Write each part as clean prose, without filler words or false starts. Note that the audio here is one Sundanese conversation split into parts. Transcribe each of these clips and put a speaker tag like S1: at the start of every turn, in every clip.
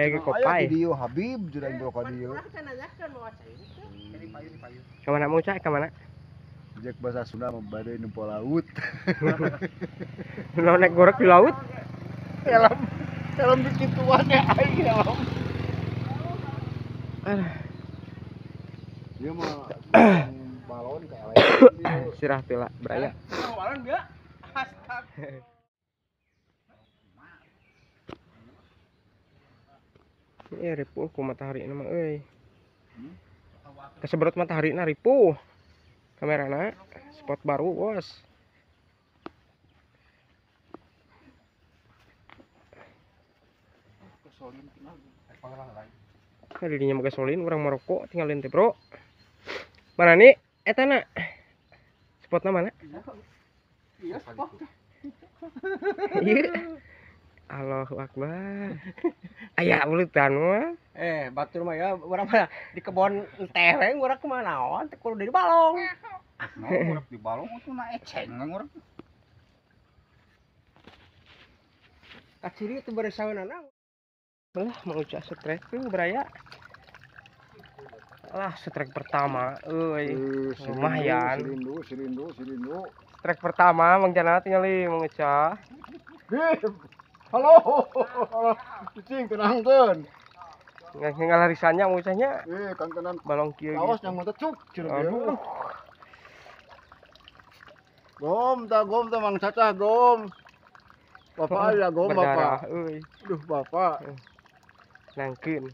S1: Aya ge kopai.
S2: Aya di dieu Habib jeung aing bro ka dieu.
S1: Ka mana mau cak ka mana?
S2: Jek bahasa Sunda mah bade nempo laut.
S1: Lo naik gorek di laut?
S2: Helm helm dikituan ya aing helm. Dia mah balon ka elek.
S1: Sirah teh lah beraya.
S3: Balon dia. Astaga.
S1: Iya ripuh ku matahari mah euy. Keseberut matahari na ripuh. Kamerana spot baru, bos. Nah, didinya mah gasolin urang merokok tinggalin teh, Bro. Mana nih? Eta na. Spotna mana?
S3: Iya, spot.
S1: Iya. Allahu Akbar. Aya bulutan mah.
S3: Batur mah ya urang mah di kebon teh we urang kumaha naon teh kudu di balong.
S2: Nah, urang di balong itu na eceng urang.
S3: Kaciri teu beresaeunana.
S1: Lah mau cak strek tuh beraya. Lah strek pertama euy. Lumayan.
S2: Sirindu, sirindu, sirindu.
S1: Strek pertama Mang Jana tinggali Mang Uca.
S2: Halo, halo, cicing tenangkeun.
S1: Ngalarisannya Mang Ucanya.
S2: Kan tenan
S1: balong kieu.
S2: Awas yang mata cuk cenah. Gom ta Mang Cacah gom. Bapak ya gom bapak.
S1: Euy.
S2: Duh bapak.
S1: Nangkeun.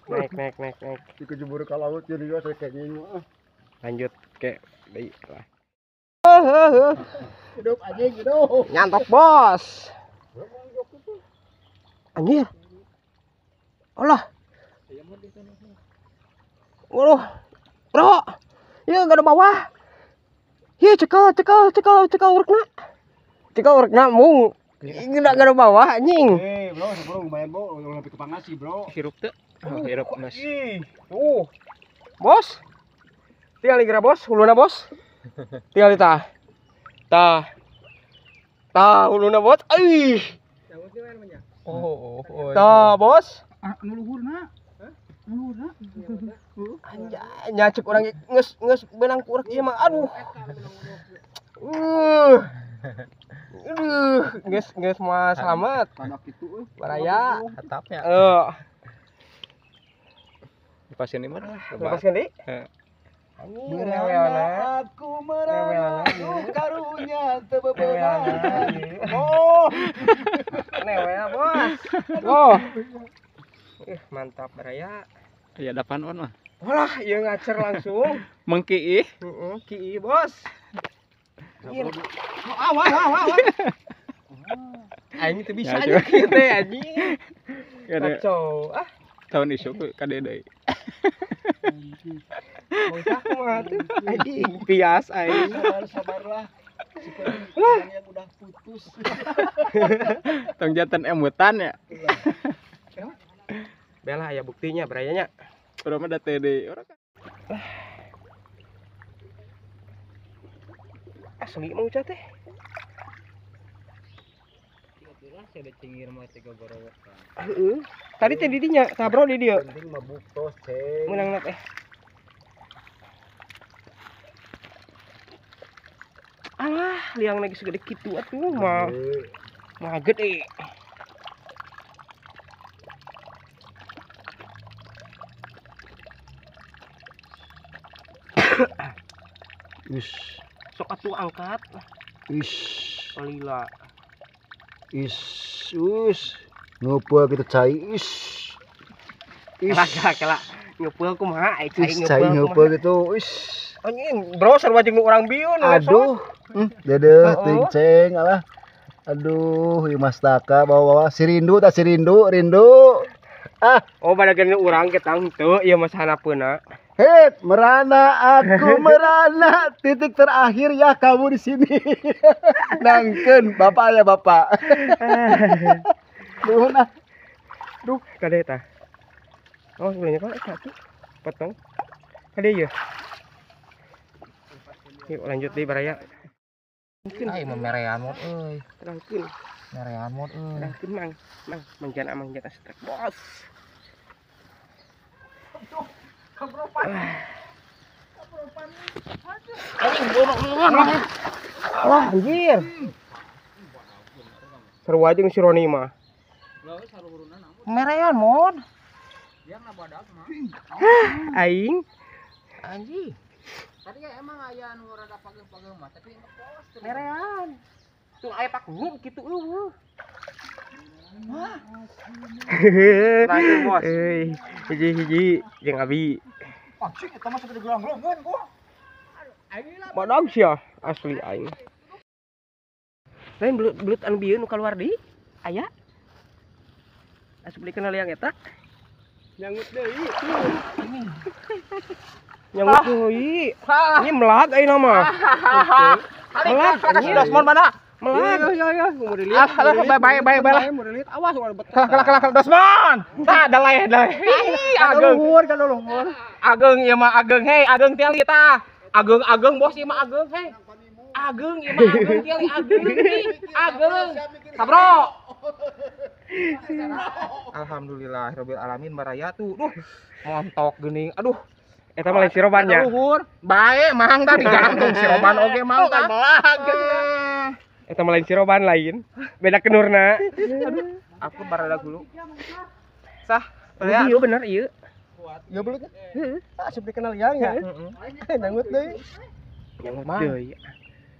S1: Naik naik naik naik.
S2: Dikejebur ka laut jadi saya kayaknya mah.
S1: Lanjut ke deui lah.
S2: Hidup anjing hidup.
S1: Nyantok bos. Anjir. Allah. Waduh. Bro. Iya enggak ada bawah. Iya cekel cekel cekel cekel urekna. Cekel urekna mung. Enggak ada bawah anjing.
S2: Bro, bro lumayan bro, udah sampai ke Pangasi, bro.
S1: Hirup teu? Oh, hirup Mas. Bos. Tinggal geura bos, huluna bos. Tinggal tah. Tah. Tah huluna bos. Ih.
S3: Oh, oh.
S1: Tah bos.
S2: Ah, nu luhurna. Hah? Nu luhurna.
S1: Anjay, nyacek urang geus geus beunang ku urang ieu mah. Aduh. Aduh, geus geus mah selamat.
S2: Kanak kitu euy.
S1: Baraya.
S3: Atapnya.
S1: Heeh.
S3: Lepasin di mana?
S1: Lepaskeun deui.
S3: Heeh.
S2: Merana aku merana karunya teu bebeunang. Oh.
S1: Newel bos. Oh. Mantap baraya.
S3: Ya dapan on mah.
S1: Walah, ieu ngacer langsung.
S3: Mengki ih.
S1: Heeh, ki bos.
S3: Wah wah wah wah.
S1: Aing teu bisa aja kieu teh anjing. Kacau. Ah,
S3: tahun isu kade deui.
S1: Mau kumaha tuh? Anjing, pias aing.
S2: Sabar-sabarlah. Seperti yang udah putus.
S3: Tong jantan emutan ya.
S1: Bela ya buktinya berayanya.
S3: Urang mah da teh deui. Urang
S1: asli mau teh. Heeh. Tadi teh di dinya, tah bro di dieu.
S2: Penting mah buktos, ceng.
S1: Meunang teh. Alah, liang lagi segede kitu atuh mah. Mah gede.
S2: Ish.
S1: Sok atuh angkat.
S2: Ish.
S1: Lila.
S2: Ish, us. Ngumpul gitu cai. Ish. Ish.
S1: Kela kela. Ngumpul kumaha ai cai
S2: ngumpul. Ngumpul gitu. Ish.
S1: Anjing, bro sarua jeung urang biun.
S2: Aduh. Dedeh ting ceng alah. Aduh, ieu Mas Taka bawa-bawa si rindu ta si rindu, rindu. Ah,
S1: oh badagan urang ketang henteu ieu mah sanapeuna.
S2: Hei, merana aku merana, titik terakhir ya kamu di sini. Nangkeun bapak ya bapak. Nuhun ah.
S1: Duh, kade tah. Oh, sebelumnya kok satu potong. Kade ieu. Yuk lanjut di baraya. Mungkin
S3: ai memerean euy.
S1: Terangkeun.
S4: Nyarean mod euy.
S1: Sedangkeun mang, mang mang jana mang jana strike bos. Wah, anjir. Seru aja si Roni mah.
S4: Merean mod.
S1: Aing.
S4: Anjing. Tadi ya emang aya nu rada pageuh-pageuh mah, tapi ngepos merean.
S1: Tuh aya paku kitu eueuh.
S4: Wah. Lanjut, bos.
S1: Euy, hiji-hiji jeung abi.
S2: Anjing eta mah sampe digelang-gelongan gua.
S1: Badag sia asli aing. Lain belut-belut anu bieu nu kaluar deui aya. Asup deui kana liang eta. Nyangut deui. Nyangut deui. Ini melag ayeuna mah. Melag
S4: si Dosmon mana?
S1: Melag.
S3: Iya iya, mau dilihat.
S4: Ah, bae bae bae lah.
S3: Mau dilihat. Awas ulah betul.
S4: Kalah kalah kalah Dosmon. Tah dalai dalai. Ageng.
S3: Luhur kan luhur.
S4: Ageng ieu mah ageng hei, ageng tiali tah. Ageng ageng bos ieu mah ageng hei. Ageng ieu mah ageng tiali ageng. Ageng. Sabro. Alhamdulillah rabbil alamin baraya tuh. Duh, montok geuning. Aduh,
S1: eta mah lain siroban nya.
S4: Luhur. Bae mang tah digantung siroban oge mang tah.
S1: Eta mah lain siroban lain. Beda kenurna.
S4: Aduh, aku barada dulu. Sah.
S1: Iya bener ieu.
S3: Ya belutnya. Heeh. Asup dikenal liang ya. Heeh. Nyangut deui.
S1: Nyangut deui.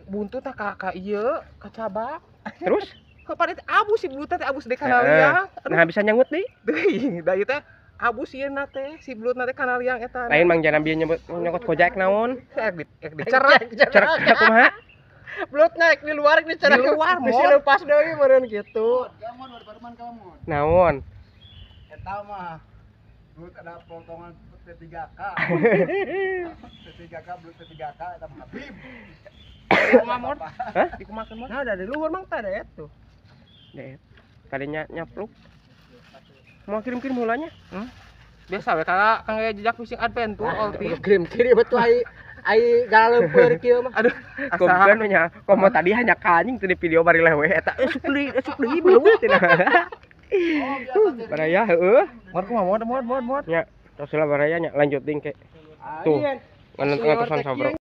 S4: Buntu tah ka ieu, ka cabak.
S1: Terus
S4: kapan itu abus si belut teh abus deui kana liang.
S1: Nah bisa nyangut deui.
S4: Deui, da ieu teh abus ieu na teh si belut na teh kana liang eta.
S1: Lain mang jana bieu nyokot kojak naon?
S4: Ek dicerek.
S1: Cerek kumaha?
S3: Belut naik di luar dicerek.
S4: Di luar
S3: bisa lepas deui meureun kitu.
S1: Naon?
S2: Eta mah belut ada potongan P3K. P3K belut P3K eta mah Habib.
S4: Kumaha mod? Hah? Dikumakeun mod?
S3: Nah, ada di luhur mang teh ada eta.
S1: Deh. Kalinya nyapluk. Mau kirim-kirim mulanya?
S4: Biasa we kana kang jejak fishing adventure ulti.
S3: Kirim-kirim betul ai ai galempeur kieu mah.
S4: Aduh,
S1: asa nya. Komo tadi hanya kanying teu di video bari lewe eta asup deui belut cenah. Baraya heueuh.
S4: Mod kumaha mod mod mod mod.
S1: Nya, tos lah baraya nya lanjut ding ke. Tuh. Ngan-ngatosan sabro.